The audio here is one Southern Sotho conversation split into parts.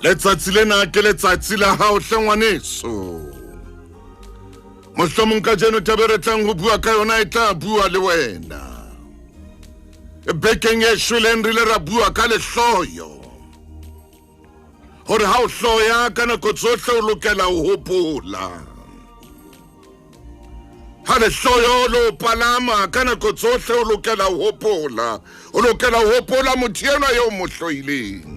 Letsatsi lena ke letsatsi la hao hle ngwaneso. Mohlomong kajeno taba e re tlang ho bua ka yona e tla bua le wena. Bekeng e shweleng re ile ra bua ka lehloyo. Hore ha o hloya ka nako tsohle o lokela ho hopola. Ha lehloyo le o palama ka nako tsohle o lokela ho hopola. O lokela ho hopola motho enwa eo mo hloileng.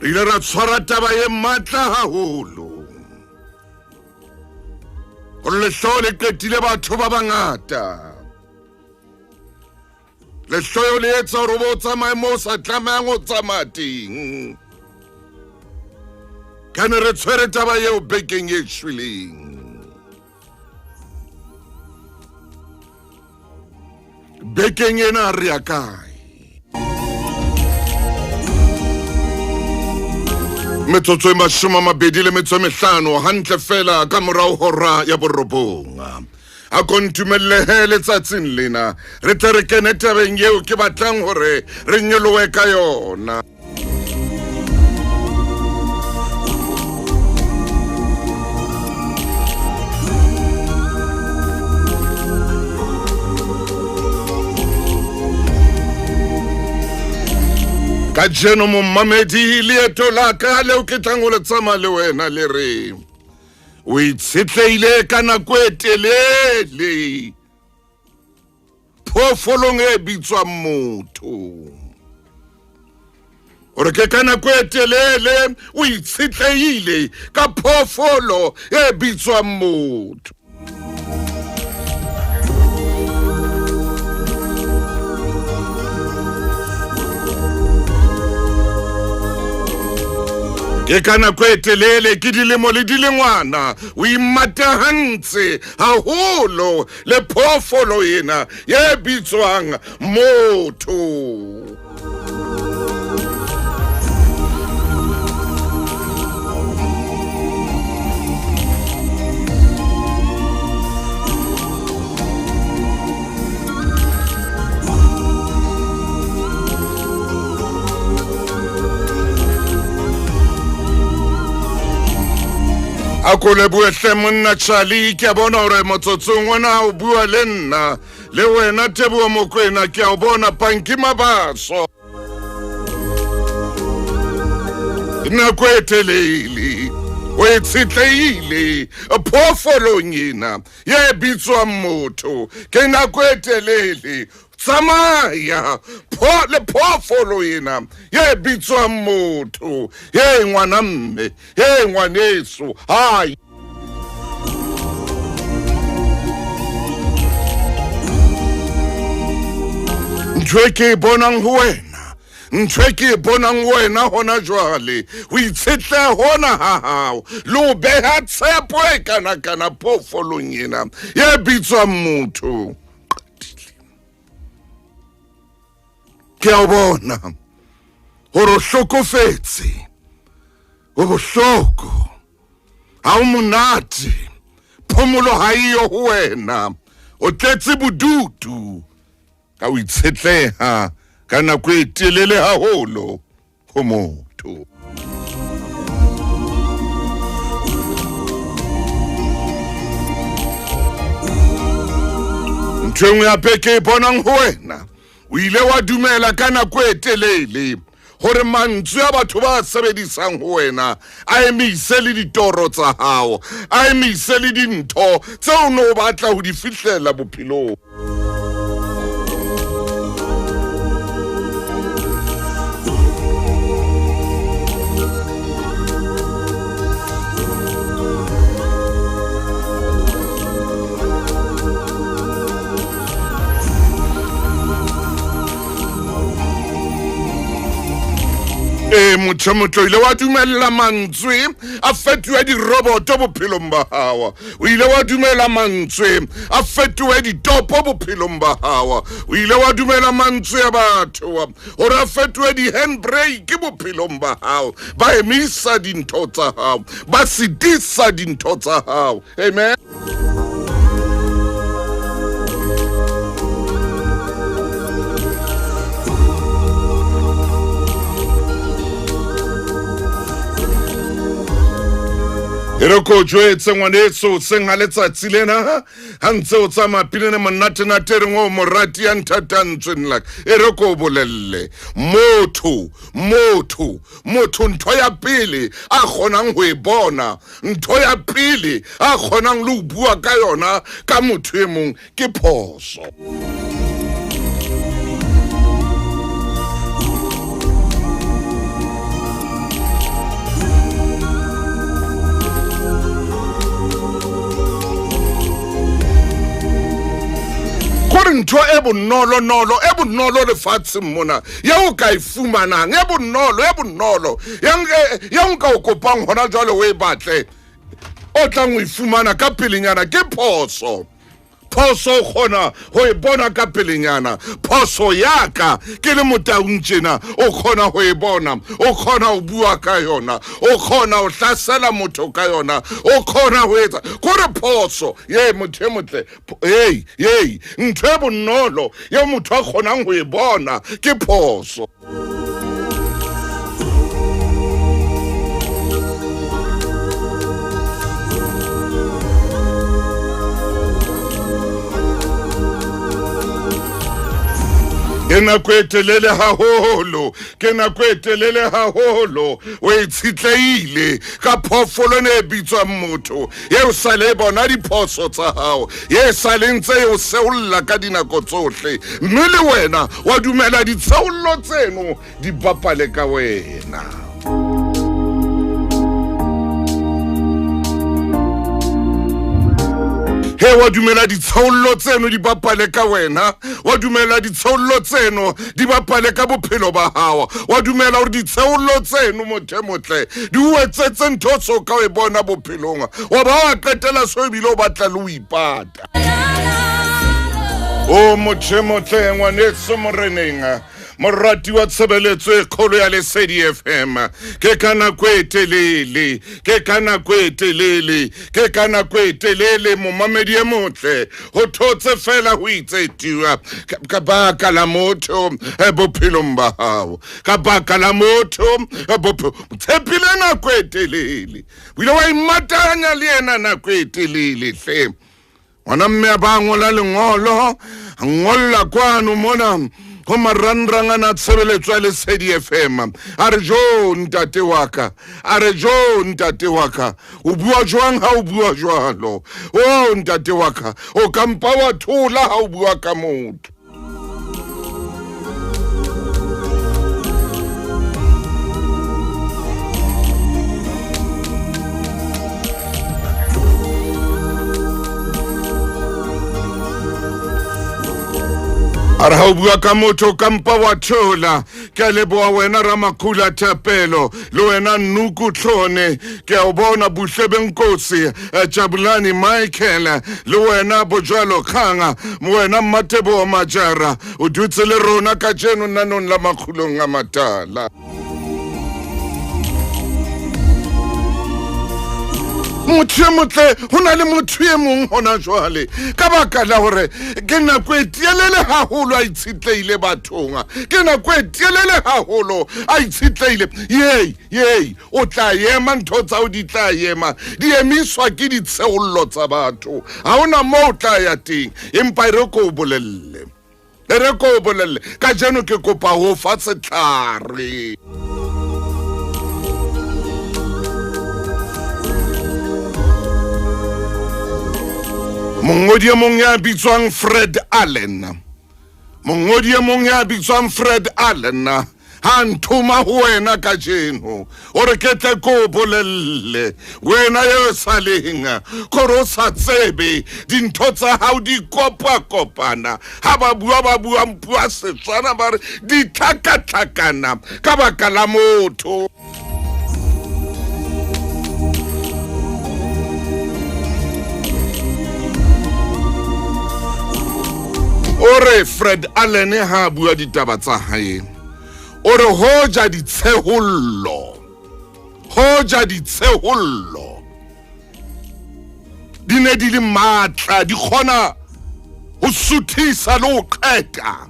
Re ile ra tshwara taba e matla haholo. Hore lehloyo le qetile batho ba bangata. Lehloyo le etsa hore o bo o tsamaye moo o sa tlamehang ho tsamaya teng. Ka ne re tshwere taba eo bekeng e shweleng. Bekeng ena re ya kae? Metsotso e 25 hantle fela ka morao hora ya borobong. A ko ntumellehe letsatsing lena re tle re kene tabeng eo ke batlang hore re nyolohe ka yona. Kajeno momamedi, leeto la ka leo ke tlang ho le tsamaya le wena le re o itshetlehile ka nako e telele phoofolong e bitswang motho. Hore ke ka nako e telele o itshetlehile ka phoofolo e bitswang motho. Ke ka nako e telele ke dilemo le dilengwana o imatahantse haholo le phoofolo ena e bitswang motho. A ko lebohe hle monna Charlie, ke a bona hore motsotsong ona o bua le nna le wena Teboho Mokoena, ke a o bona Panki Mabaso. Nako e telele o e tshetlehile phoofolong ena ye bitswang motho, ke nako e telele tsamaya pho le phoofolo ena ye bitswang motho. Ye ngwana mme, ye ngwaneso, hai. Ntho e ke e bonang ho wena, ntho e ke e bonang ho wena hona jwale, ho itshetleha hona ha hao le ho beha tshepo e kana-kana phoofolong ena ye bitswang motho. Ke a o bona hore o hlokofetse, o bohloko, ha o monate, phomolo ha eyo ho wena, o tletse bodutu ka ho itshetleha ka nako e telele haholo ho motho. Ntho e nngwe hape ke e bonang ho wena, o ile wa dumela ka nako e telele hore mantswe a batho ba sebedisang ho wena a emise le ditoro tsa hao, a emise le dintho tseo o ne o batla ho di fihlela bophelong. Ee, motho motho ile wa dumella mantswe a fetohe diroboto bophelong ba hao. O ile wa dumela mantswe a fetohe ditopo bophelong ba hao. O ile wa dumela mantswe a batho hore a fetohe di-handbrake bophelong ba hao. Ba emisa dintho tsa hao, ba sitisa dintho tsa hao. Amen. E re ko jwetse ngwaneso seng ha letsatsi lena ha ntse o tsamaya pinene monatenate e reng o morati ya nthatang ntsweng laka e re ko bolelle motho motho motho ntho ya pele a kgonang ho e bona ntho ya pele a kgonang le ho bua ka yona ka motho e mong ke phoso. Kore ntho e bonolonolo e bonolo lefatsheng mona ye o ka e fumanang e bonolo e bonolo ya nka o kopang hona jwale o e batle o tlang o e fumana ka pelenyana ke phoso. Phoso o kgona go e bona ka pelenyana. Phoso ya ka ke le motaung tjena o kgona go e bona, o kgona go bua ka yona, o kgona go hlasela motho ka yona, o kgona go etsa kore phoso ye motho e motle ei ei ntho e bonolo ye motho a kgonang go e bona ke phoso. Ke nako e telele haholo, ke nako e telele haholo o e tshitlehile ka phoofolo ne e bitswang motho eo sa le bona diphoso tsa hao ye sa le ntse e o seolla ka dinako tsohle mme le wena wa dumela ditsheollo tseno di bapale ka wena. He wa dumela ditsheollo tseno di bapale ka wena, wa dumela ditsheollo tseno di bapale ka bophelo ba hao, wa dumela gore ditsheollo tseno motho e motle di o etsetse ntho so ka o e bona bophelong, wa ba wa qetela so ebile o batla le o ipata. O motho e motle ngwaneso moreneng, morati wa tshebeletso e kgolo ya Lesedi FM, ke ka nako e telele, ke ka nako e telele, ke ka nako e telele momamedi e motle ho thotse fela ho itse tua ka baka la motho bophelong ba hao, ka baka la motho tshepile nako e telele, o ile wa imatanya le yena nako e telele hle. Ngwana mme a ba ngola lengolo, a ngolla kwano mona ho marangrang ana tshebeletso ya Lesedi FM, a re jo ntate wa ka, a re jo ntate wa ka, o bua jwang ha o bua jwalo? O ntate wa ka, o ka mpa wa thola ha o bua ka motho. A re ha o bua ka motho ka mpa wa thola. Ke a leboha wena Ramakhula Thapelo, le wena Nnuku Tlhone, ke a o bona Buhle Benkosi, Jabulani Michael, le wena Bojwalo Kganga, wena Mmateboho Majara, o dutse le rona kajeno nanong la makgulong a matala. Motho e motle, ho na le motho e mong hona jwale ka baka la hore ke nako e telele haholo a itshetleile bathong, ke nako e telele haholo a itshetleile. Yei yei, o tla ema, ntho tsa hao di tla ema, di emiswa ke ditsheollo tsa batho, ha hona moo o tla ya teng. Empa e re ko o bolelle, e re ko o bolelle kajeno, ke kopa ho fa setlhare. Mongodi e mong ya bitswang Fred Allen, mongodi e mong ya bitswang Fred Allen ha nthoma ho wena kajeno, o re ke tle ko o bolelle wena eo sa leng kore o sa tsebe dintho tsa hao di kopa-kopana, ha ba bua ba buang puo Setswana ba re di tlhakatlhakana ka baka la motho. O re Fred Allen ha a bua ditaba tsa hae, o re hoja ditshehollo, hoja ditshehollo di ne di le matla, di kgona ho suthisa le ho qeta,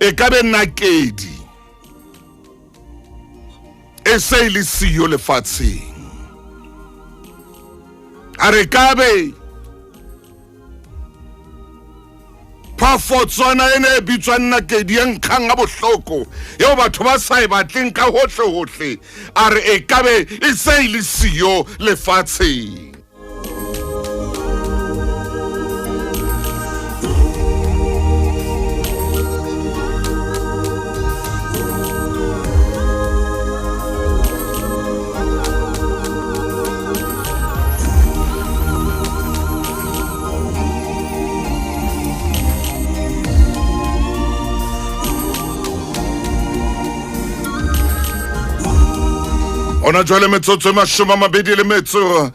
e ka be nakedi e se e le siyo lefatsheng. A re kabe phafotswana ena e bitswang nakedi ya nkgang a bohloko eo batho ba sa e batleng ka hohle-hohle a re e kabe e se e le siyo lefatsheng. Ona jwale metsotso e 20 le metso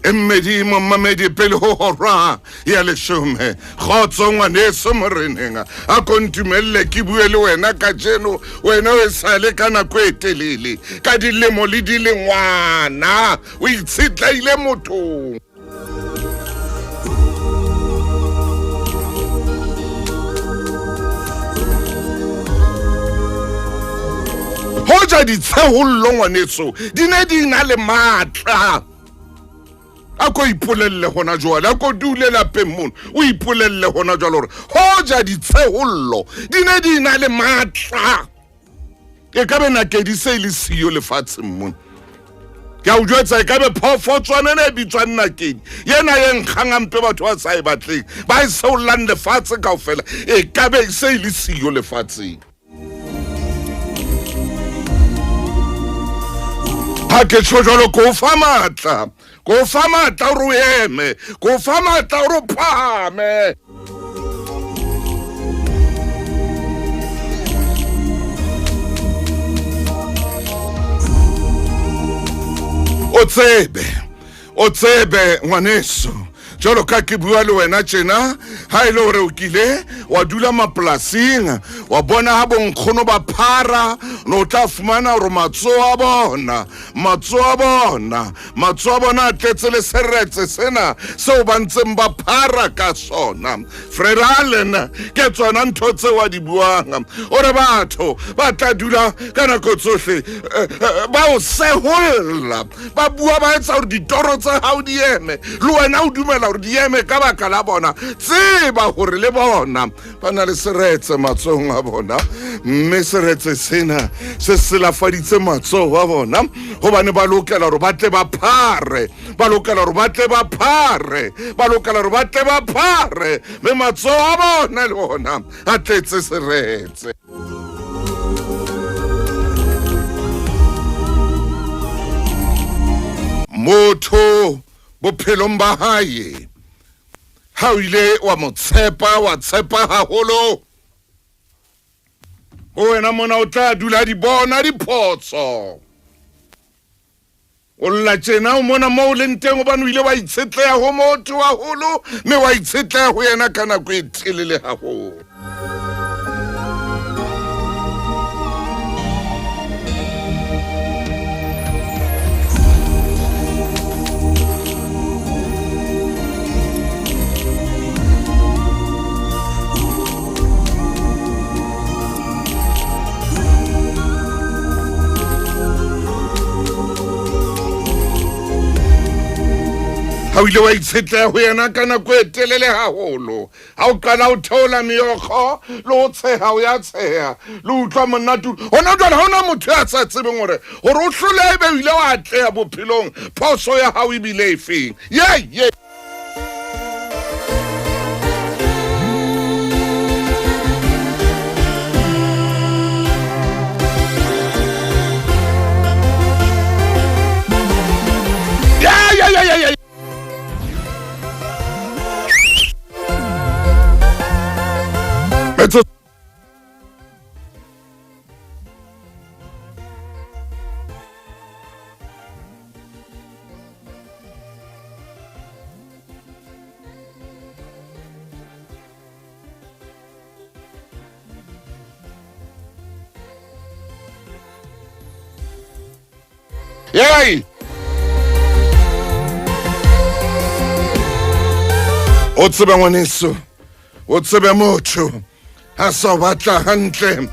e mmedi momamedi pele ho hora ya leshome. Kgotso ngwaneso moreneng, a ko ntumelle ke bue le wena kajeno, wena o e sale ka nako e telele, ka dilemo le dilengwana o itshetleile mothong. Hoja ditshehollo ngwaneso di ne di na le matla, a ko ipolelle hona jwale, a ko dule lapeng mono o ipolelle hona jwale hore hoja ditshehollo di ne di na le matla, e ka be nakedi se e le siyo lefatsheng mona. Ke a o jwetsa, e ka be phoofotswana ena e bitswang nakedi yena ye nkgang hampe batho ba sa e batleng ba e seollang lefatshe kaofela, e ka be se e le siyo lefatsheng. Ha ke tjho jwalo, ko fa matla, ko fa matla hore o eme, ko fa matla hore o phahame. O tsebe, o tsebe ngwaneso, jalo ka ke bua le wena tjena, ha e le hore o kile wa dula mapolasing wa bona ha bonkgono ba phara, no o tla fumana hore matsoho a bona, matsoho a bona, matsoho a bona a tletse le seretse sena seo ba ntseng ba phara ka sona. Fred Allen ke tsona ntho tseo a di buang, o re batho ba tla dula ka nako tsohle ba o seholla, ba bua ba etsa hore ditoro tsa hao di eme, le wena o dumela hore di eme ka baka la bona. Tseba hore le bona ba na le seretse matsohong a bona, mme seretse sena se selafaditse matsoho a bona, gobane ba lokela hore ba tle ba phare, ba lokela hore ba tle ba phare, ba lokela hore ba tle ba phare, mme matsoho a bona le ona a tletse seretse. Motho bophelong ba hae ha o ile wa mo tshepa, wa tshepa haholo, ho wena mona o tla dula di bona diphoso. O lla tjena o mona moo o leng teng hobane o ile wa itshetleha ho motho haholo, mme wa itshetleha ho yena ka nako e telele haholo. Ha o ile wa itshetleha ho yena ka nako e telele haholo, ha o qala o theola meokgo le ho tsheha, o ya tsheha le utlwa monate. Hona jwale ha hona motho ya sa tsebeng hore hore o hlole ebe o ile wa atleha bophelong, phoso ya hao ebile e feng. Ye ye. Yeah, yeah, yeah, yeah, yeah. Metsotso Yay! O tsebe ngwaneso, o tsebe motho ha sa o batla hantle,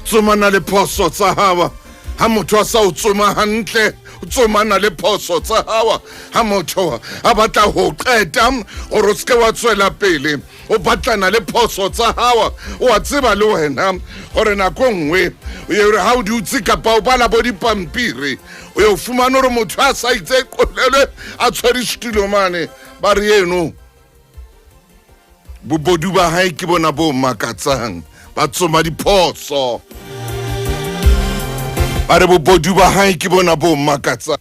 tsomana le phoso tsa hao. Ha motho a sa o tsoma hantle, tsomana le phoso tsa hao. Ha motho a batla ho qeta gore o seke wa tswela pele o batlana le phoso tsa hao, o a tseba le wena gore nako nngwe o ye re ha o dutse kapa o bala bo dipampiri, o ye o fumane gore motho a sa itse qolelwe a tshwere setulo mane, ba re eno bobodu ba hae ke bona bo makatsang, ba tsoma diphoso, ba re bobodu ba hae ke bona bo makatsang.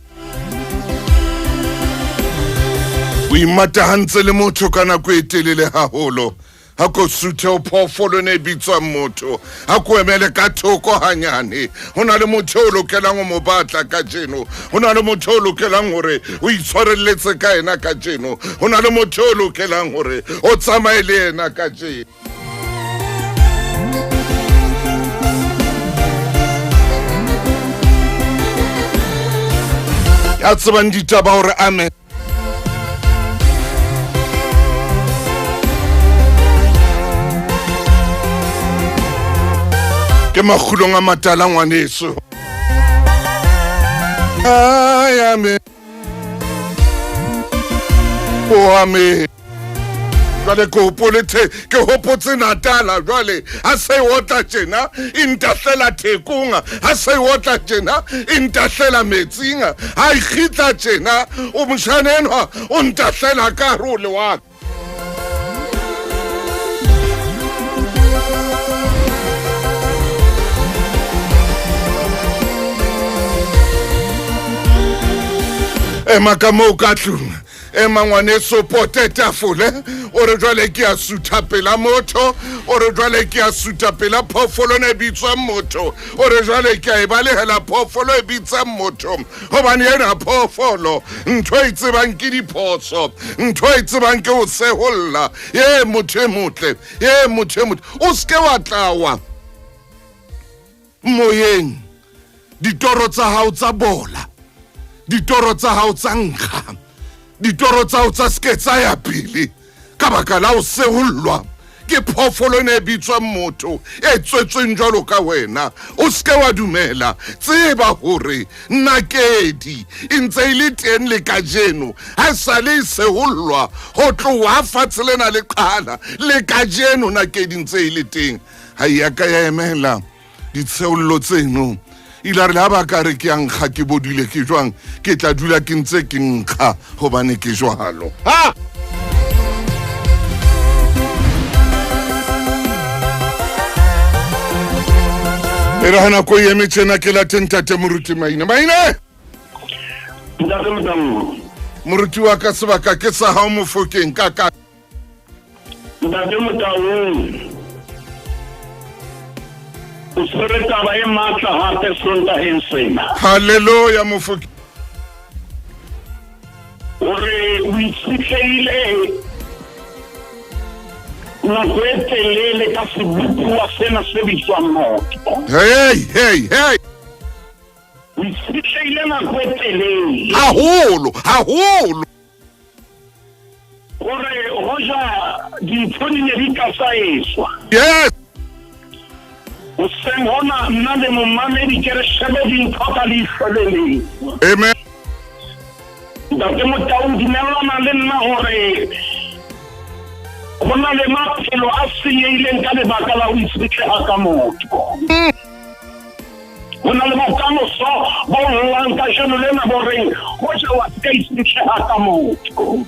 O imatahantse le motho ka nako e telele haholo, ha ko suthe o phoofolo ne e bitswang motho, ha ko emele ka thoko hanyane. Ho na le motho o lokelang ho mo batla kajeno, ho na le motho o lokelang hore o itshwarelletse ka yena kajeno, ho na le motho o lokelang hore o tsamaye le yena kajeno. Ya tsebang ditaba hore amen. Ke makgulong a matala ngwaneso. Ay, amen. O amen. Jwale ke hopole the ke hopotse Natala jwale ha se otla tjena e ntahlela thekong, ha se otla tjena e ntahlela metsing, ha e kgitla tjena o moshane enwa o ntahlela ka hare ho lewatle. Ema ka moo ka tlung, ema ngwaneso, pote tafole, o re jwale ke a sutha pela motho, o re jwale ke a sutha pela phoofolo ne bitswang motho, o re jwale ke a e balehela phoofolo e bitsang motho, gobane ena phoofolo ntho e tsebang ke diphoso, ntho e tsebang ke ho seholla. Ye motho e motle, ye motho e motle, o seke wa tlawa moyeng, ditoro tsa hao tsa bola, ditoro tsa hao tsa nkga, ditoro tsa hao tsa seke tsa ya pele ka baka la ho sehollwa ke phoofolo ena e bitswang motho e tswetsweng jwalo ka wena. O seke wa dumela, tseba hore nakedi e ntse e le teng le kajeno, ha e sale e sehollwa ho tloha fatshe lena le qala, le kajeno nakedi ntse e le teng. Ha e ya ka ya emela ditsheollo tseno, ile a re le ha ba ka re ke a nkga ke bodile ke jwang, ke tla dula ke ntse ke nkga gobane ke jwalo. Ha e re ga nako e eme tjena ke late ntate moruti Maine. Maine! Ntate Motaung. Moruti wa ka, sebaka ke sa hao Mofokeng ka ka. Ntate Motaung, o tshwere taba e matla hape Sontaheng sena. Halleluja Mofokeng. Hore o itshitlehile nako e telele ka sebopuwa sena se bitswang motho. Hey, hey, hey. O itshitlehile nako e telele. Haholo, haholo. Hore hoja dintho di ne di ka sa eswa. Yes. Hoseng hona nna le momamedi ke re shebe dintho ka leihlo le leng. Amen. Ntate Motau, dumellana le nna hore ho na le maphelo a senyehileng ka lebaka la ho itshetleha ka motho. Ho na le bokamoso bo llang kajeno lena bo reng hoja wa se ka itshetleha ka motho.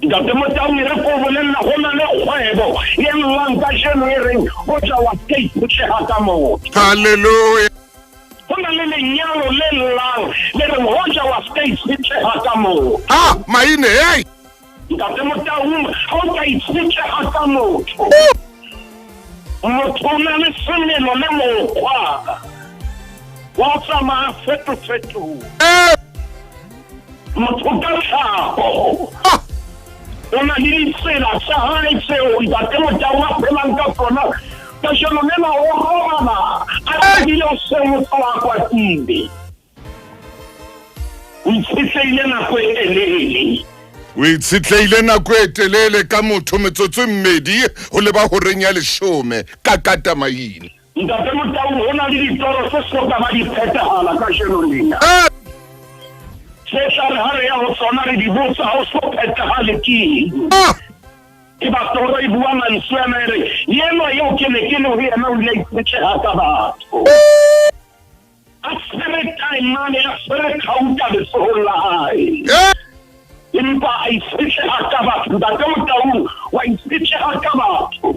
Ntate Motau, e re ko bolella ho na le kgwebo e llang kajeno e reng hoja wa se ka itshetleha ka motho. Hallelujah. Ho na le lenyalo le llang le reng hoja wa se ka itshetleha ka motho. Ah, Maine, hey! Ntate Motaung, ha o ka itshetleha ka motho, motho o na le semelo le mokgwa wa ho tsamaya fetofetoha. Motho ka tlhago o na le ditsela tsa hae tseo Ntate Motaung a phelang ka tsona. Kajeno lena o robala a thabile hoseng o tsoha a kwatile. O itshetlehile nako e telele. O itshetlehile nako e telele ka motho, metsotso e mmedi ho leba horeng ya leshome ka kata Maine. Ntate Motau, ho na le ditoro tse so ka ba di phethahala kajeno lena. Tse tla re ha re ya ho tsona re di botsa ha o so phethahale ke eng. E ba toro e bua mantswe ana e re, Yenwa eo ke ne ke le ho yena o ile a itshetleha ka batho. A tshwere taemane, a tshwere khauta letsohong la hae. Empa a itshetleha ka batho. Ntate Motaung, wa itshetleha ka batho.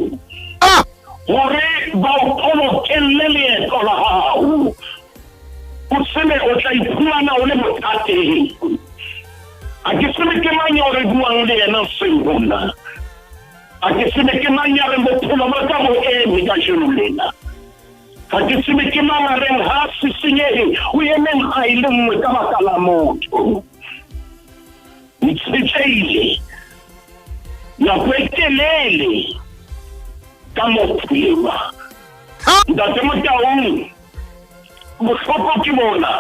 Hore ba o tolokelle leeto la hao. O tsebe o tla iphumana o le bothateng. A ke tsebe ke mang eo re buang le yena hoseng hona. A ke tsebe ke mang ya reng bophelo ba ka bo eme kajeno lena. Ga ke tsebe ke mang a reng ha a sisinyehe, o eme nqa e le nngwe ka baka la motho. Itshetlehile nako e telele ka motho enwa. Ntate Motaung, bohloko ke bona.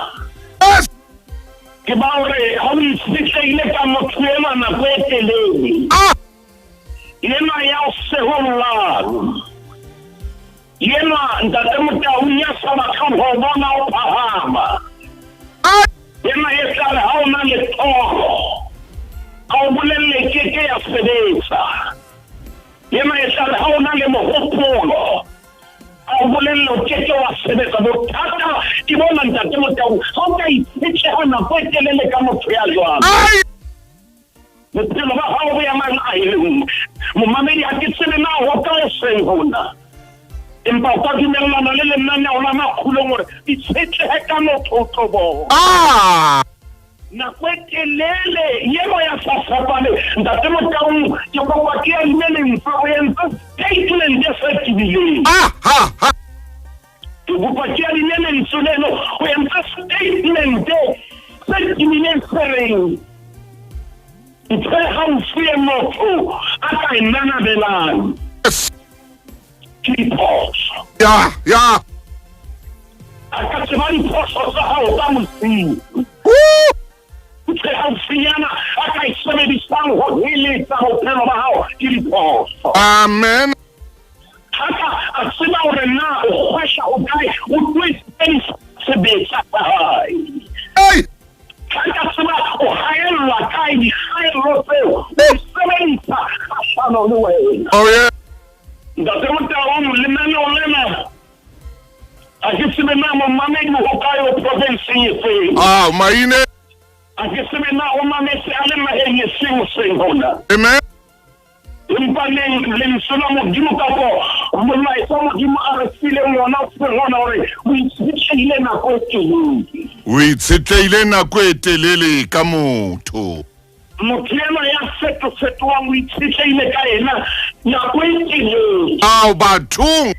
Ke ba hore ha o itshetlehile ka motho enwa nako e telele, enwa ya o sehollang, Yenwa Ntate Motaung ya sa batleng ho bona o phahama. Yena e tla re ha o na le toro, a o bolelle ke ke ya sebetsa. Yena e tla re ha o na le mohopolo, a o bolelle o ke ke wa sebetsa. Bothata ke bona Ntate Motaung, ha o ka itshetleha nako e telele ka motho ya jwalo. Bophelo ba hao bo ya mang a e le nngwe. Momamedi, ha ke tsebe na ho ka hoseng hona, empa o ka dumellana le lenaneo la Makgulong hore itshetlehe ka motho o tlo bona. Ah! Nako e telele yeno ya sa fapane, Ntate Motaung, ke kopa ke adime lentswe o entse statement se tebileng. Ah, ha, ha. Ke kopa ke adime lentswe leno o entse statement se tebileng se reng ntho e gaufi e motho a ka e nanabelang Yes. ke diphoso. Ya, ya. A ka tseba diphoso tsa gago ka mosiu. Woo! Ntho e gaufinyana a ka e sebedisang go heletsa bophelo ba gago ke diphoso. Amen. Thata a tseba gore na o kgwesha o kae, o tlo e sebedisa sebetsa sa hae. Hey! Thata tseba o haellwa kae, dikgaello tseo o di sebedisa kgahlano le wena. Oh yeah. Ntate Motaung, lenaneo lena ga ke tsebe na momamedi o kae, o provinseng e feng. Ah, maine. A ke tsebe na o mametse a le naheng e seng hoseng hona. Amen. Empa neng lentswe la Modimo kapo molaetsa Modimo a re fileng wona hoseng hona hore o itshetlehile nako e telele. O itshetlehile nako e telele ka motho. Motho enwa ya fetofetoang o itshetlehile ka yena nako e telele. Ao bathong.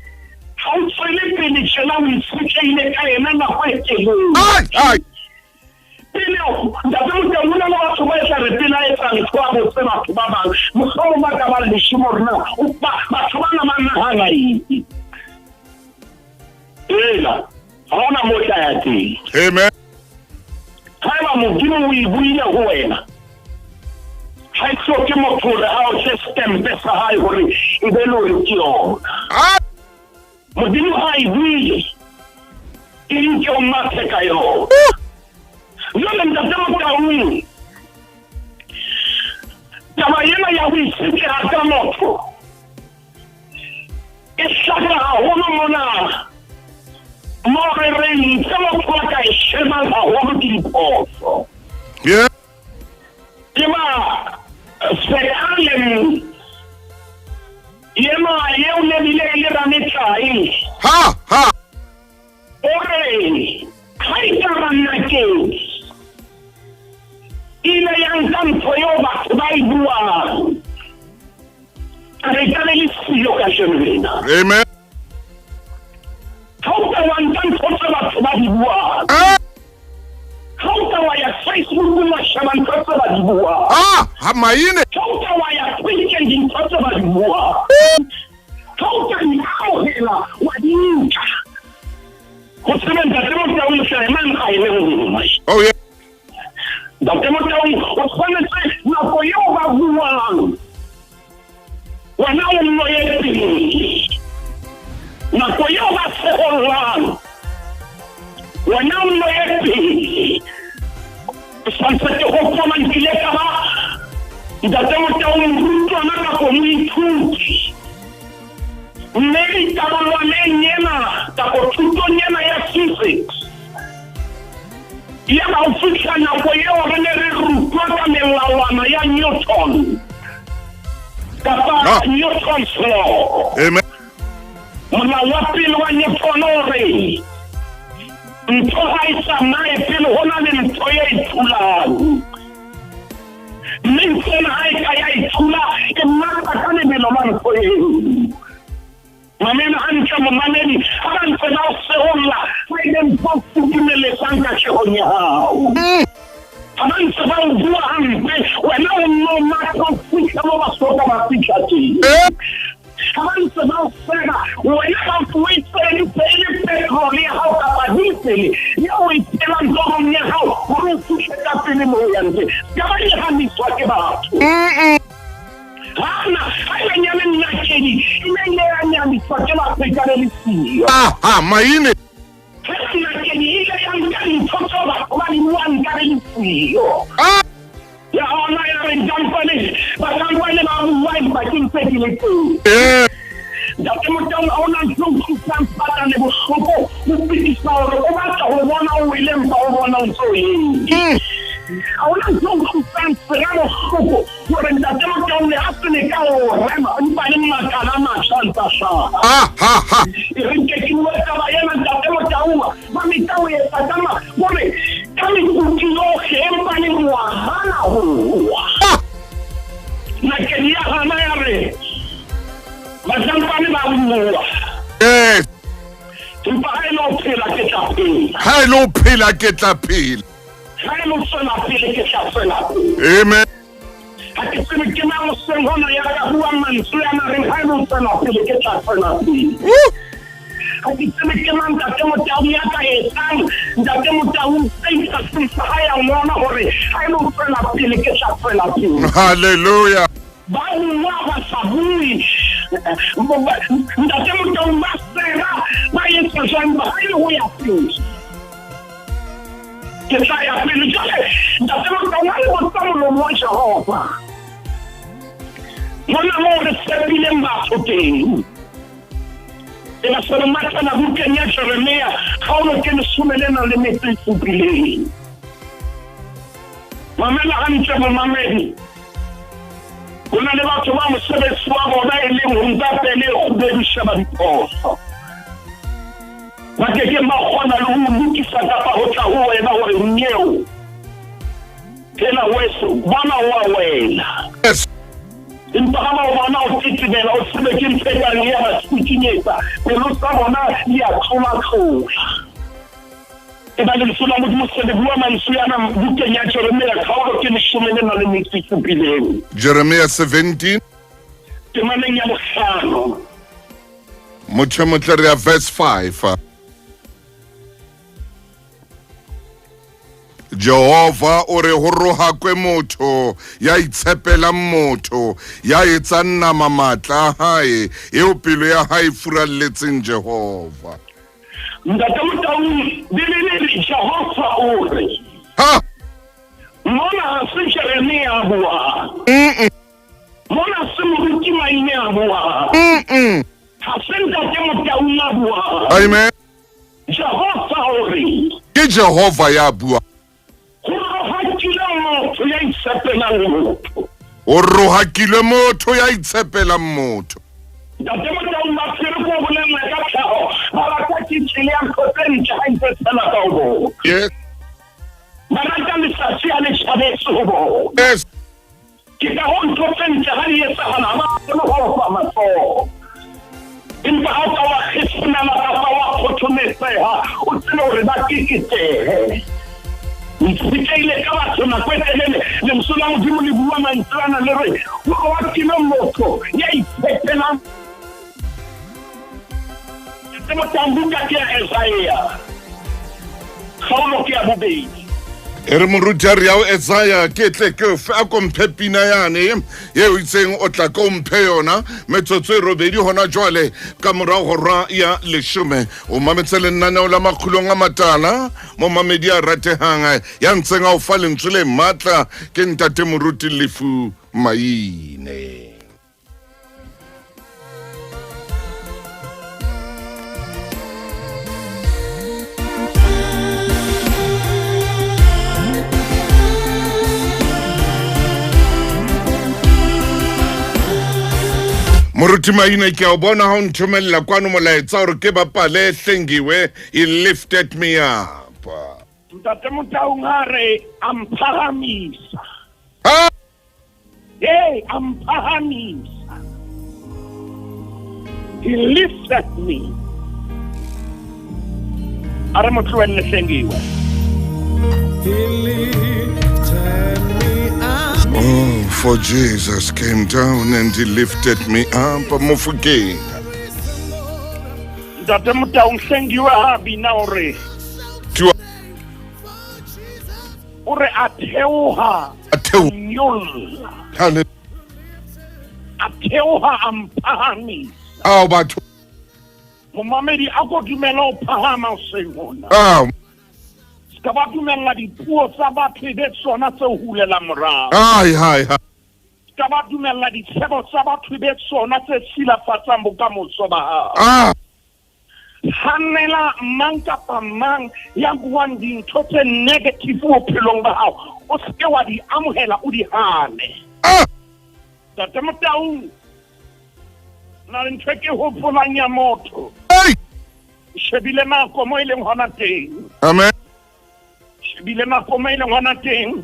Ha o tswele pele tjena o itshetlehile ka yena nako e telele. Ai, ai. Pele Ntate Motaung, ho na le batho ba etla re pele a etsa ntho a botse batho ba bang, mohlomong ba ka ba leshome hore na batho bana ba nahana eng. Ela, ha hona mo tla ya teng. Amen. Haeba Modimo o e buile ho wena, ha e hloke motho hore a otle setempe sa hae hore e be le hore ke yona. Ah! Modimo ha e buile, e nke o mathe ka yona. Jwale Ntate Motaung, taba ena ya ho itshetleha ka motho e hlaka haholo mona mo re reng tse motho a ka e shebang haholo ke diphoso. Yeah. Ke ba Sir Allen yena eo ne bile e le rametlae. Ha, ha. O re ha e ka ba nna keng ile ya nka ntho eo batho ba e buang, re ka be le siyo kajeno lena. Amen. Ha o ka wa nka ntho tse batho ba di buang, Ah! ha o ka wa ya Facebook wa sheba ntho tse ba di buang, Ah, ha maine. ha o ka wa ya Twitter dintho tse ba di buang, ha o ka di amohela wa di nka, ho tsebe Ntate Motaung Sulaiman ga e le nngwe. Oh yeah. Ntate Motaung, o tshwanetse nako eo ba buang wena o nno ye pele. Nako eo ba sehollang wena o nno ye pele. Ke santse ke hopola nkile ka ba ntate Motaung morutwana kapo moithuti, mme dikarolwaneng ena kapo thutong ena ya physics ya ba o fihla nako eo re ne re rutwa ka melawana ya Newton kapa Newton's law. Amen. Molao wa pele wa Newton o re ntho ha e tsamaye pele ho na le ntho e e thulang, mme ntho ena ha e ka ya e thula e matha ka lebelo la ntho eo. Mamela hantle momamedi, ha ba ntse ba o seholla ha e le ntho o sutumeletsang katlehong ya hao. Ha ba ntse ba o bua hampe, wena o nno matha o fihla mo ba soka ba fihla teng. Ha ba ntse ba o sega, wena ba o e sebedise e le petrol ya hao kapa diesel eo o e tshelang torong ya hao hore o fihle ka pele mo o yang teng. Se ka ba nyahamiswa ke batho. Hana, ha e nyane nnakedi e ne ile ya nyamiswa ke batho e ka be le siyo. Aha, maine. Ha nnakedi e ile ya nka dintho tseo batho ba di buang ka be le siyo. Ya hona ya re kampane, ba kampane ba bua empa ke ntse ke le teng. Ntate Motaung, ha ona ntho e utlwisang Satane bohloko ho fetisa hore o batla ho bona o wele empa o bona o ntse o eme. Ha ona ntho e utlwisang sera bohloko hore ntate Motaung le ha se le ka o rema empa le makala a matjha a ntsa hlaha. E re nke ke bue taba ena ntate Motaung, ba leka ho etsa ka ma hore ka mekutu yohle empa le wa hana ho wa. Nakedi ya hana ya re bahlankane ba bua. Yes. Empa ha e le ho phela ke tla phela. Ha e le ho phela ke tla phela. Ha e le ho tswela pele ke tla tswela pele. Amen. Ha ke tsebe ke mang hoseng hona ya ka buang mantswe a reng ha e le ho tswela pele ke tla tswela pele. Ha ke tsebe ke mang ntate Motaung ya ka etsang ntate Motaung status sa hae ya ngwana hore ha e le ho tswela pele ke tla tswela pele. Hallelujah. Ba bua ba sa bue, ntate Motaung ba sera ba etsa jwang ba ha e le ho ya pele ke tla ya pele. Jwale ntate Motaung ha le botsa molomo wa Jehova mona moo re tshepileng batho teng, e ba se re mathela bukeng ya Jeremia kgaolo ke 17 le 7. Mamela hantle momamedi, ho na le batho ba mosebetsi wa bona e leng ho nka pele e kgubedu sheba diphoso. Ba ke keng ba kgona le ho lokisa kapa ho tla ho wena hore nyeo phela weso bona wa wena. Yes. Empa ha ba o bona o tetebela o tsebe ke ntho e kang ya ba tsikinyetsa, pelo tsa bona di a tlolatlola. E ba lentswe la Modimo se le bua mantswe ana bukeng ya Jeremia kgaolo ke 17. Jeremia 17. Temaneng ya 5. Motho motle re ya verse 5. Jehova o re ho rohakwe motho ya itshepelang motho, ya etsang nama matla a hae, eo pelo ya hae e furalletseng Jehova. Ntate Motaung, Bibele re Jehova o re. Ha! Mona ha se Jeremia a buang. Mona se moruti Maine a buang. Ha se ntate Motaung a buang. Amen. Jehova o re. Ke Jehova ya buang. Ho rohakilwe motho ya itshepelang motho. Ho rohakilwe motho ya itshepelang motho. Ntate Motaung ba tshwere ko bolella ka tlhaho, ba rata kitchen ya ntho tse ntle ha ntse tshela ka ho bona. Yes. Ba rata letsatsi ha le tjhabetse ho bona. Yes. Ke ka ho ntho tse ntle ha di etsahala ha ba kgone ho opa matsoho. Empa ha o ka wa kgefunana kapa wa kgothometseha, o tsebe hore ba keketehe. Itshetlehile ka batho nako e telele, lentswe la Modimo le bua mantswe ana le re ho rohakilwe motho ya itshepelang. Ntate Motaung, buka ke ya Esaia, kgaolo ke ya 2. E re moruti a re ya o Esaya ke tle ke o fe a ko mphe pina yane ye o itseng o tla ko mphe yona metsotso e robedi hona jwale ka morago hora ya leshome o mametse lenaneo la makgulong a matala momamedi a ratehang ya ntseng a o fa lentswe le matla ke ntate moruti Lefu Maine. Moruti Maine ke a o bona ha o nthomelela kwano molaetsa gore ke bapale Hlengiwe he lifted me up. Ntate Motaung a re a mphahamisa. Ah! Hey, a mphahamisa. He lifted me. A re mo tlohelle Hlengiwe. He lifted me up. Oh, for Jesus came down and he lifted me up. Mofokeng. Ntate Motaung Hlengiwe ha bina hore o re a theoha A theoha. nyolla. Hallelujah. A theoha a mphahamisa. Ao batho. Momamedi a ko dumela o phahama hoseng hona. Ao. Se ka ba dumella dipuo tsa batho e be tsona tse o hulelang morao. Ai, hai, hai. Se ka ba dumella ditshebo tsa batho e be tsona tse silafatsang bokamoso ba hao. Ah. Hanela mang kapa mang ya buang dintho tse negative bophelong ba hao, o se ke wa di amohela, o di hane. Ah. Ntate Motaung, na le ntho e ke hopolang ya motho. Ei. Shebile nako mo e leng hona teng. Amen. Shebile nako mo e leng hona teng.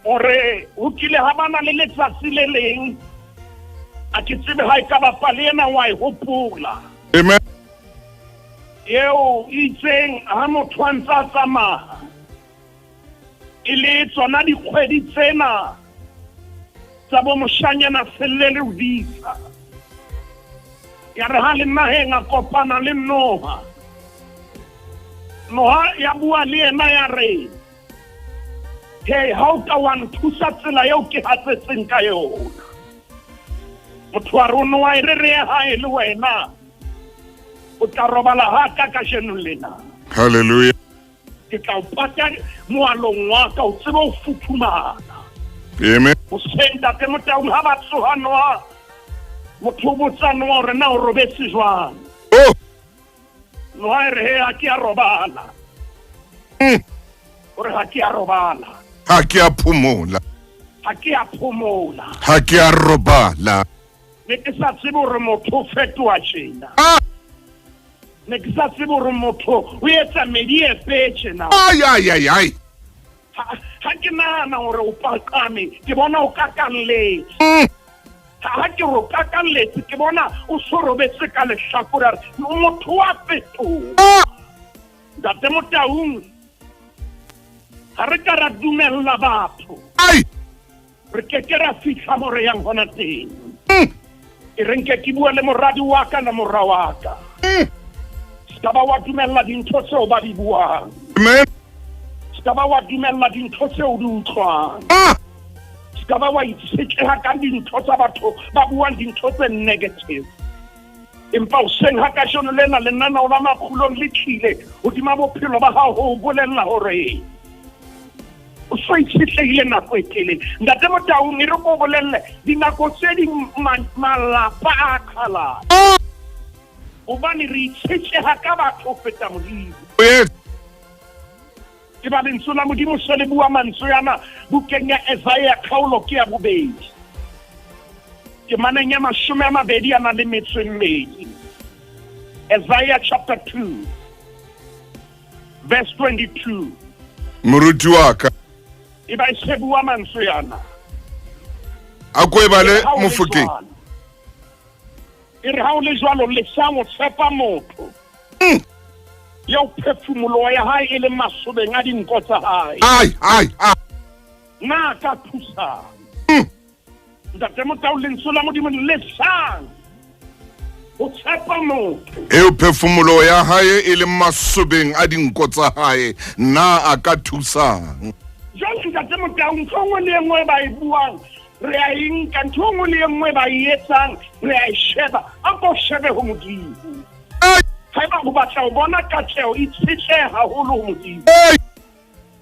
Hore ho kile ha bana le letsatsi le leng, a ke tsebe ha e ka ba pale ena wa e hopola. Amen. Eo itseng ha motho a ntse a tsamaya, e le tsona dikgwedi tsena tsa bo moshanyana selle le visa. Ya re ha le naheng a kopana le noha. Noha ya bua le yena ya re, Hey, ha o ka wa nthusa tsela eo ke hatsetseng ka yona. Motho wa rona wa e re re ye hae le wena. O tla robala ha ka kajeno lena. Hallelujah. Ke tla o pata moalong wa ka, o tsebe ho futhumala. Amen. Hoseng ntate Motaung ha ba tsoha noha, motho o botsa noha hore na o robetse jwang. Oh. Noha e re, he, ha ke a robala. O re, ha ke a robala. Ha ke a phomola. Ha ke a phomola. Ha ke a robala. Ne ke sa tsebe hore motho o fetoha tjena. Ah. Ne ke sa tsebe hore motho o etsa medi e pe tjena. Ai, ai, ai, ai. Ha ke nahana hore o paqame, ke bona o kakalletse. Ha ke re o kakalletse, ke bona o so robetse ka lehlakore, a re, motho wa fetoha. Ah. Ntate Motaung, ha re ka ra dumella batho, Ai. re ke ke ra fihla mo re yang hona teng. E re nke ke bua le moradi wa ka le mora wa ka. Se ka ba wa dumella dintho tseo ba di buang. Amen. Se ka ba wa dumella dintho tseo di utlwang. Ah. Se ka ba wa itshetleha ka dintho tsa batho ba buang dintho tse negative. Empa hoseng ha kajeno lena lenaneo la makgulong le tlile hodima bophelo ba hao ho o bolella hore o so itshetlehile nako e telele. Ntate Motaung, e re ko bolelle, dinako tse ding malapa a qhalana. Ah. Hobane re itshetleha ka batho ho feta Modimo. Yes. Ke ba lentswe la Modimo se le bua mantswe ana bukeng ya Isaiah kgaolo ke ya bobedi. Temaneng ya mashome a mabedi a nang le metso e mmedi. Isaiah chapter 2 verse 22. Moruti wa ka. E ba e se bua mantswe ana. A ko e bale E re ha o le Mofokeng. jwalo. E re ha o le jwalo, lesang ho tshepa motho. Eo phefumoloho ya hae e leng masobeng a dinko tsa hae. Ai, ai, ai. Na ka thusang? Ntate Motau, lentswe la Modimo lesang Ho tshepa motho. Eo phefumoloho ya hae e leng masobeng a dinko tsa hae, na a ka thusang? Jwale Ntate Motau, ntho e nngwe le e nngwe ba e buang re a e nka, ntho e nngwe le e nngwe ba e etsang re a e sheba. A ko shebe ho Modimo. Haeba o batla ho bona katleho, itshetlehe haholo ho Modimo.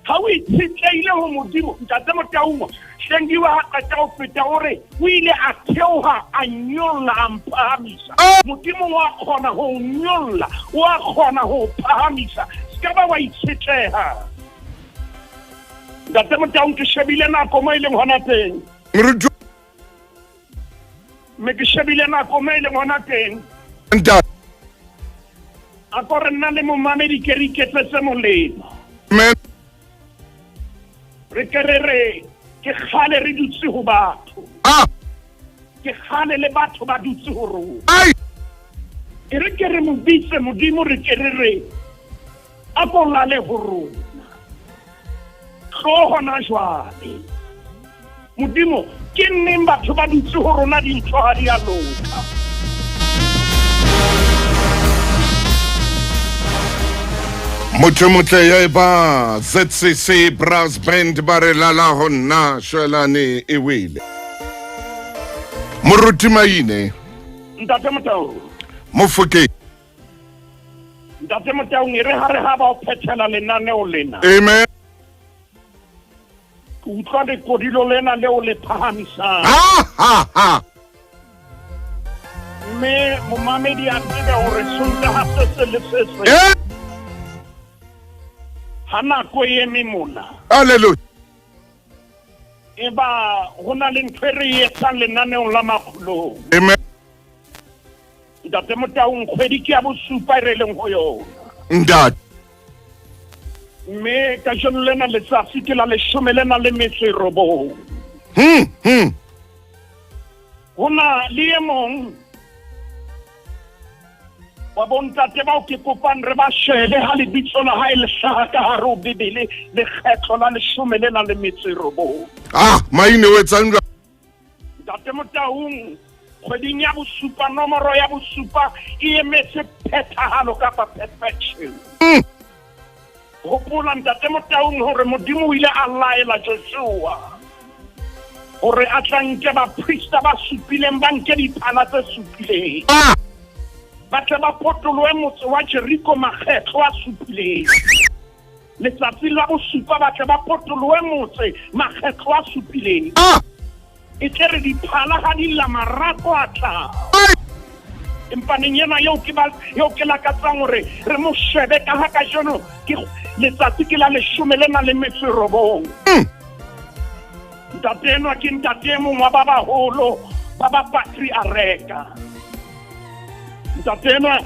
Ha o itshetlehile ho Modimo, Ntate Motaung, Hlengiwe ha qeta ho feta o re o ile a theoha a nyolla a mphahamisa. Modimo wa kgona ho o nyolla, wa kgona ho o phahamisa. Se ka ba wa itshetleha. Ntate Motaung, ke shebile nako mo e leng hona teng. Moruti Mme ke shebile nako mo e leng hona teng. Ntate. A ko re nna le momamedi ke re iketsetse molemo. Amen. Re ke re re ke kgale re dutse ho batho. Ah. Ke kgale le batho ba dutse ho rona. Ai. E re ke re mo bitse Modimo re ke re re a ko lale ho rona. Tlo hona jwale. Modimo, ke nneng batho ba dutse ho rona dintho ha di a loka. Motho motle ya eba ZCC Brass Band ba re lala ho nna shwelane e wele. Moruti Maine. Ntate Motau. Mofokeng. Ntate Motaung e re ha re ha ba o phethela lenaneo lena. Amen. Ke utlwa lekodilo lena leo le phahamisang. Ha ha ha. Mme momamedi a tsebe hore Sontaha se se le se se. Eh. Ha nako e eme mona. Hallelujah. E ba ho na le ntho e re e etsang lenaneong la makgolong. Amen. Ntate Motaung, kgwedi ke ya bosupa e re leng ho yona. Ntate. Mme kajeno lena letsatsi ke la leshome lena le metso e robong. Ho na le e mong wa bontate bao ke kopang re ba shebe ha lebitso la hae le hlaha ka hare ho Bibele lekgetlo la leshome lena le metso e robong. Ah, maine o etsang jwang? Ntate Motaung, kgweding ya bosupa, nomoro ya bosupa e emetse phethahalo kapa perfection. Hopola Ntate Motaung hore Modimo o ile a laela Joshua hore a tla nke baprista ba supileng ba nke diphala tse supileng. Ba tle ba potolohe motse wa Jeriko makgetlo a supileng. Letsatsing la bosupa ba tle ba potolohe motse makgetlo a supileng. E tle re diphala ha di lla marako a tla. Empa neng ena eo ke ba eo ke lakatsang hore re mo shebe ka ha kajeno ke letsatsi ke la leshome le na le metso e robong. Ntate enwa ke ntate e mong wa ba baholo ba ba patriareka. Ntate enwa,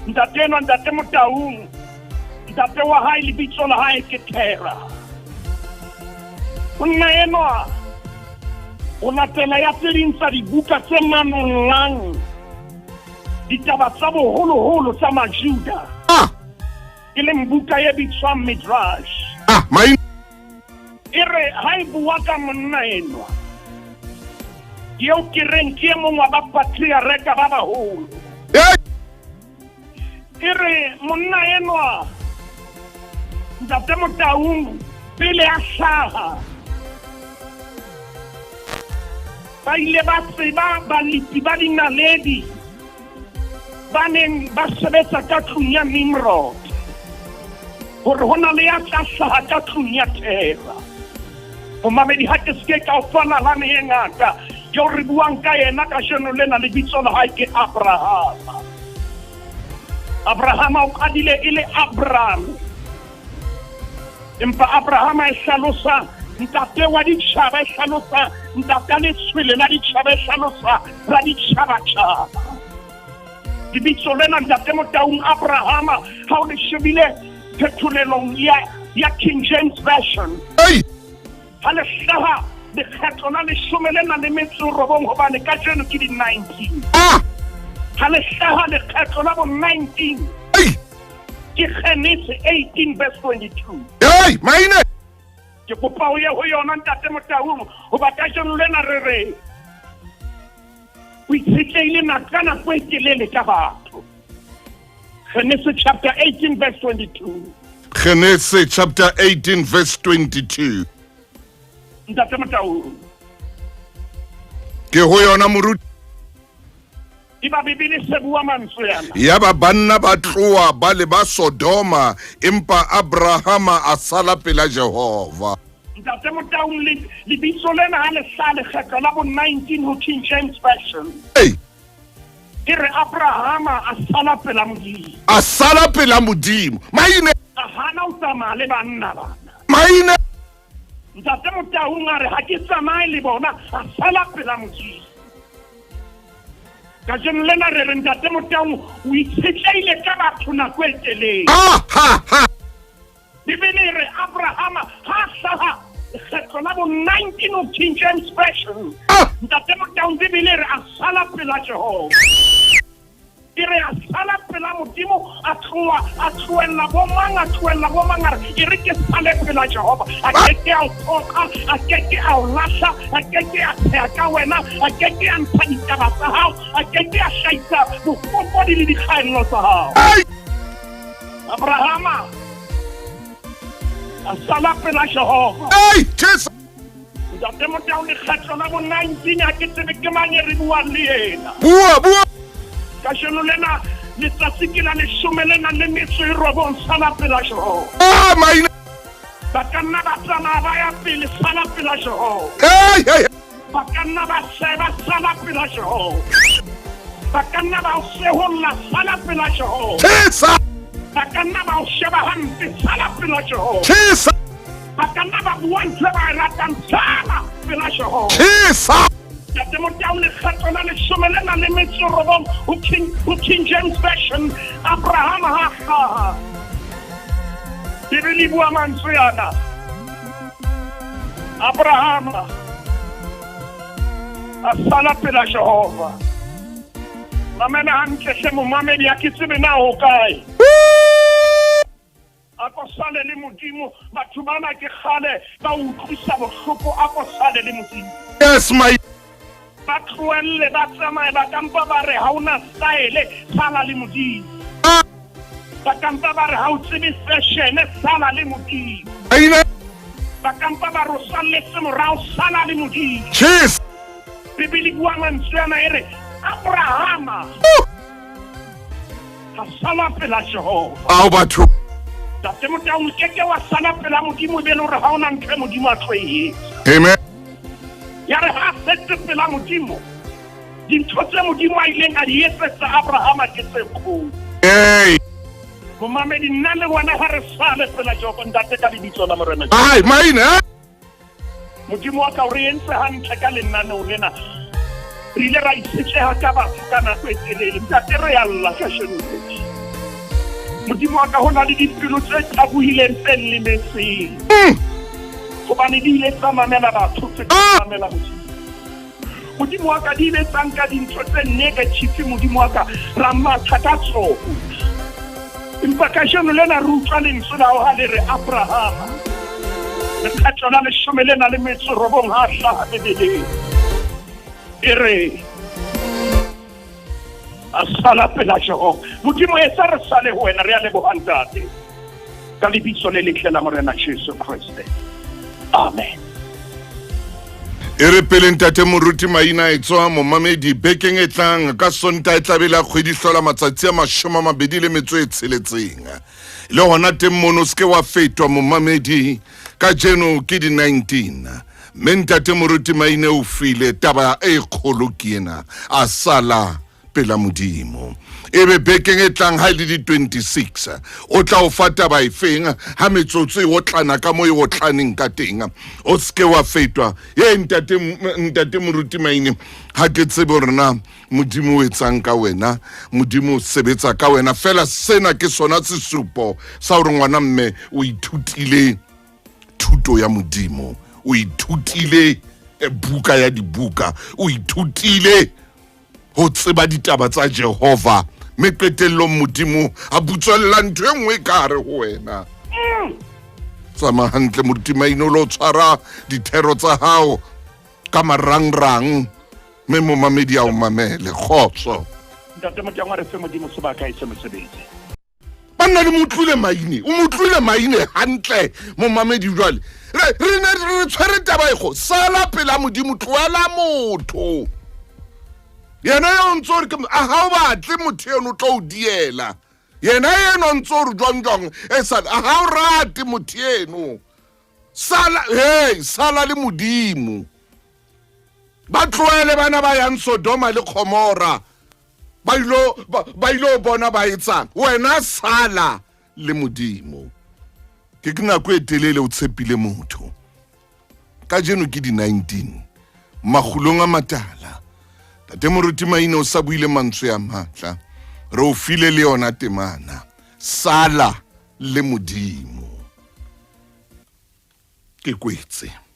ntate enwa, ntate Motaung, ntate wa hae lebitso la hae ke Tera. Monna enwa o latela ya tse ding tsa dibuka tse manollang ditaba tsa boholoholo tsa Majuda. E leng buka e bitswang Midrash. E re ha e bua ka monna enwa eo ke reng ke e mong wa ba patriareka ba baholo. E re monna enwa Ntate Motaung pele a hlaha ba ile ba tseba balepi ba dinaledi ba neng ba sebetsa ka tlung ya Nimrod hore ho na le ya tla hlaha ka tlung ya Tera. Momamedi, ha ke se ke ka o fa nalane e ngata eo re buang ka yena kajeno lena, lebitso la hae ke Abrahama. Abrahama o qadile e le Abram, empa Abrahama e hlalosa ntate wa ditjhaba, e hlalosa ntate letshwele la ditjhaba, e hlalosa ra ditjhabatjhaba. Lebitso lena ntate Motaung Abrahama ha o le shebile phetholelong ya King James Version, ha le hlaha lekgetlo la leshome le nang le metso e robong, hobane kajeno ke di-19. Ha le hlaha lekgetlo la bo 19, ke Genese 18 verse 22. Hey, maine! Ke kopa o ye ho yona ntate Motaung, hoba kajeno lena re re O itshetlehile ka nako e telele ka batho. Genesis chapter 18 verse 22. Genesis chapter 18 verse 22. Ntate Motaung. Ke ho yona moruti. Eba Bibele se bua mantswe ana. Yaba banna ba tloha ba leba Sodoma, empa Abrahama a sala pela Jehova. Ntate Motaung, lebitso lena ha le hlaha lekgetlo la bo 19 ho King James Version. Ei. E re Abrahama a sala pela Modimo. A sala pela Modimo. Maine. A hana ho tsamaya le banna bana. Maine. Ntate Motaung a re ha ke tsamaye le bona, a sala pela Modimo. Kajeno lena re re Ntate Motaung o itshetlehile ka batho nako e telele. Ha ha ha. Bibele e re Abrahama ha hlaha lekgetlo la bo 19 of King James Version. Ah! Ntate Motaung Bibele e re a sala pela Jehova. E re a sala pela Modimo a tloa a tlohella bo mang a tlohella bo mang a re e re ke sale pela Jehova. A ke ke a o phoqa, a ke ke a o lahla, a ke ke a tsheha ka wena, a ke ke a ntsha ditaba tsa hao, a ke ke a hlahisa bofokodi le dikgaello tsa hao. Ai! Abrahama a sala pela Jehova. Ei, Jesu. Ntate Motao lekgetlo la bo 19 ha ke tsebe ke mang e re buang le yena. Bua, bua. Kajeno lena letsatsi ke la leshome le nang le metso e robong sala pela Jehova. Ah, maina. Ba ka nna ba tsamaya ba ya pele sala pela Jehova. Hey, hey. Ba ka nna ba seba sala pela Jehova. Ba ka nna ba o seholla sala pela Jehova. Tjhesa. Ba ka nna ba o sheba hampe sala pela Jehova. Tjhesa. Ba ka nna ba bua ntho e ba e ratang sala pela Jehova. Tjhesa. Ntate Motau lekgetlo la leshome le nang le metso e robong ho King, ho King James Version Abraham ha hlaha. Bibele e bua mantswe ana. Abrahama a sala pela Jehova. Mamela hantle hle momamedi ha ke tsebe na ho kae. A ko sale le Modimo. Batho bana ke kgale ba utlwisa bohloko. A ko sale le Modimo. Yes, my. Ba tlohelle ba tsamaye ba kampa ba re ha o na style sala le Modimo. Ba kampa ba re ha o tsebe fashion sala le Modimo. Amen. Ba kampa ba re o salletse morao sala le Modimo. Cheers. Bibele bua mantswe ana e re Abrahama a sala pela Jehova. Ao batho. Ntate Motau o keke wa sala pela Modimo e be le hore ha ona ntho e Modimo a tlo e etsa. Amen. Ya re ha setse pela Modimo dintho tse Modimo a ileng a di etsetsa Abrahama ke tse kgolo. Hey. Momamedi nna le wena ha re sale pela Jehova ntate ka lebitso la Morena. Ai, maina. Modimo wa ka o re entse hantle ka lenaneo lena. Re ile ra itshetleha ka batho ka nako e telele. Ntate re a lla kasheno. Modimo wa ka ho na le dipelo tse tabohileng tse lemetseng. Hobane di ile tsa mamela batho tse mamela Modimo. Modimo wa ka di ile tsa nka dintho tse negative Modimo wa ka ra matha ka tsona. Empa kajeno lena re utlwa lentswe la hao ha le re Abrahama lekgetlo la leshome lena le metso robong ha hlaha Bibeleng e re a sala pela Jehova. Modimo etsa re sale ho wena re a leboha ntate ka lebitso le letle la Morena Jesu Kreste. Amen. E re pele ntate moruti maina e tswa momamedi bekeng e tlang ka sonta e tlabe la kgwedi hlola matsatsi a 26 le hona teng mono se ke wa fetwa momamedi ka jeno ke di 19 mme ntate moruti maine o file taba e kgolo ke ena a sala pela Modimo. Ebe bekeng e tlang ha e le di-26 o tla o fa taba efeng ha metsotso e otlana ka mo e otlaneng ka teng o seke wa fetwa ye ntate ntate moruti maine ha ke tsebe hore na Modimo o etsang ka wena Modimo o sebetsa ka wena fela sena ke sona sesupo sa hore ngwana mme o ithutile thuto ya Modimo o ithutile buka ya dibuka o ithutile ho tseba ditaba tsa Jehova mme qetellong Modimo a butswella ntho e nngwe ka hare ho wena. Tsamaya hantle moruti Maine o lo tshwara dithero tsa hao ka marangrang. Mme momamedi a o mamele. Kgotso. Ntate Motangwa, re fe Modimo sebaka e se mosebetsi. Banna le mo utlwile maine, o mo utlwile maine hantle momamedi. Jwale re re ne re tshwere taba e go sala pela Modimo, tlohela motho yena yo ntse o re ke a ga o batle motho eno o tlo o diela yena eno ntse o re jwang jwang e sale a ga o rate motho eno. Sala, hey, sala le Modimo. Ba tlohele bana ba yang Sodoma le Gomora, ba ilo ba ilo bona ba etsang. Wena sala le Modimo. Ke ke nako e telele o tshepile motho. Kajeno ke di-19 makgulong a matala. Tate Moruti Maine o sa buile mantswe a matla, re o file le yona temana, sala le Modimo. Ke kwetse.